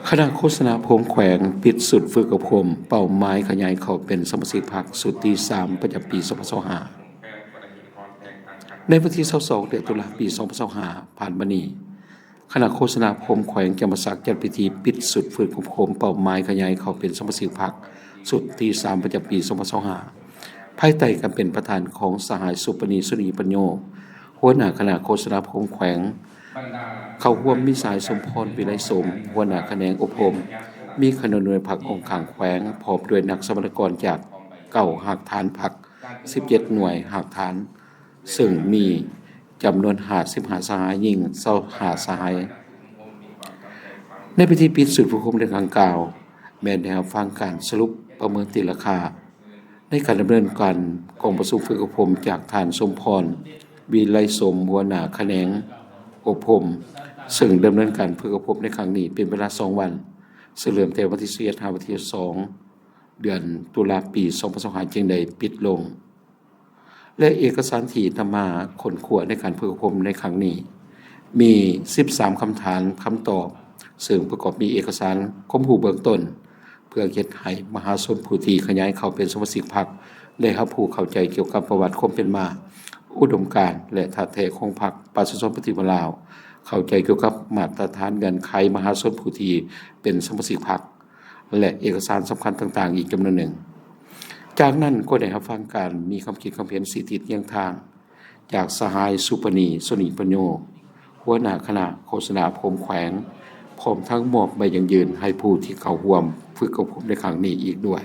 ຄະນະໂຄສະນາອົບຮົມແຂວງ ປິດຊຸດຝຶກອົບຮົມເປົ້າໝາຍຂະຫຍາຍເຂົ້າເປັນສະມາຊິກພັກຊຸດທີສາມ ປະຈຳປີສອງພັນຊາວຫ້າ. ໃນວັນທີຊາວສອງ ເດືອນຕຸລາ ປີສອງພັນຊາວຫ້າ ຜ່ານມານີ້, ຄະນະໂຄສະນາອົບຮົມແຂວງຈຳປາສັກ ຈັດພິທີປິດຊຸດຝຶກອົບຮົມເປົ້າໝາຍຂະຫຍາຍເຂົ້າເປັນສະມາຊິກພັກຊຸດທີສາມ ປະຈຳປີສອງພັນຊາວຫ້າ ພາຍໃຕ້ການເປັນປະທານຂອງສະຫາຍ ສຸປະນີ ສຸນີປັນໂຍ ຫົວໜ້າຄະນະໂຄສະນາອົບຮົມແຂວງ. ເຂົ້າຮ່ວມມີສະຫາຍ ສົມພອນ ວິໄລສົມ ຫົວໜ້າຂະແໜງອົບຮົມ, ມີຄະນະໜ່ວຍພັກອົງຄາງແຂວງ ພ້ອມດ້ວຍນັກສຳມະນາກອນຈາກເກົ້າຮາກຖານພັກ, ສິບເຈັດໜ່ວຍຮາກຖານ, ເຊິ່ງມີຈຳນວນຫ້າສິບຫ້າສະຫາຍ, ຍິງຊາວຫ້າສະຫາຍ. ໃນພິທີປິດຊຸດຝຶກອົບຮົມໃນຄັ້ງກ່າວ ແມ່ນໄດ້ຮັບຟັງການສະຫຼຸບປະເມີນຕີລາຄາ ໃນການດຳເນີນການກອງປະຊຸມຝຶກອົບຮົມຈາກທ່ານ ສົມພອນ ວິໄລສົມ ຫົວໜ້າຂະແໜງອົບຮົມ, ເຊິ່ງດຳເນີນການຝຶກອົບຮົມໃນຄັ້ງນີ້ເປັນເວລາສອງວັນ, ເຊິ່ງເລີ່ມແຕ່ວັນທີສິບເອັດ ຫາວັນທີຊາວສອງ ເດືອນຕຸລາ ປີສອງພັນຊາວຫ້າ ຈຶ່ງໄດ້ປິດລົງ. ແລະ ເອກະສານທີ່ນຳມາຄົ້ນຄວ້າໃນການຝຶກອົບຮົມໃນຄັ້ງນີ້ ມີສິບສາມຄຳຖາມຄຳຕອບ, ເຊິ່ງປະກອບມີເອກະສານຄວາມຮູ້ເບື້ອງຕົ້ນ ເພື່ອເຮັດໃຫ້ມະຫາຊົນຜູ້ທີ່ຂະຫຍາຍເຂົ້າເປັນສະມາຊິກພັກ ໄດ້ຮັບຮູ້ເຂົ້າໃຈກ່ຽວກັບປະຫວັດຄວາມເປັນມາ, ອຸດົມການ ແລະ ທ່າແທ້ຂອງພັກປະຊາຊົນປະຕິວັດລາວ, ເຂົ້າໃຈກ່ຽວກັບມາດຕະຖານເງື່ອນໄຂມະຫາຊົນຜູ້ທີ່ເປັນສະມາຊິກພັກ ແລະ ເອກະສານສຳຄັນຕ່າງໆ ອີກຈຳນວນໜຶ່ງ. ຈາກນັ້ນກໍໄດ້ຮັບຟັງການມີຄຳຄິດຄຳເຫັນຊີ້ທິດນຽງທາງ ຈາກສະຫາຍ ສຸປະນີ ສຸນີປັນໂຍ ຫົວໜ້າຄະນະໂຄສະນາອົບຮົມແຂວງ, ພ້ອມທັງມອບໃບຢັ້ງຢືນໃຫ້ຜູ້ທີ່ເຂົ້າຮ່ວມຝຶກອົບຮົມໃນຄັ້ງນີ້ອີກດ້ວຍ.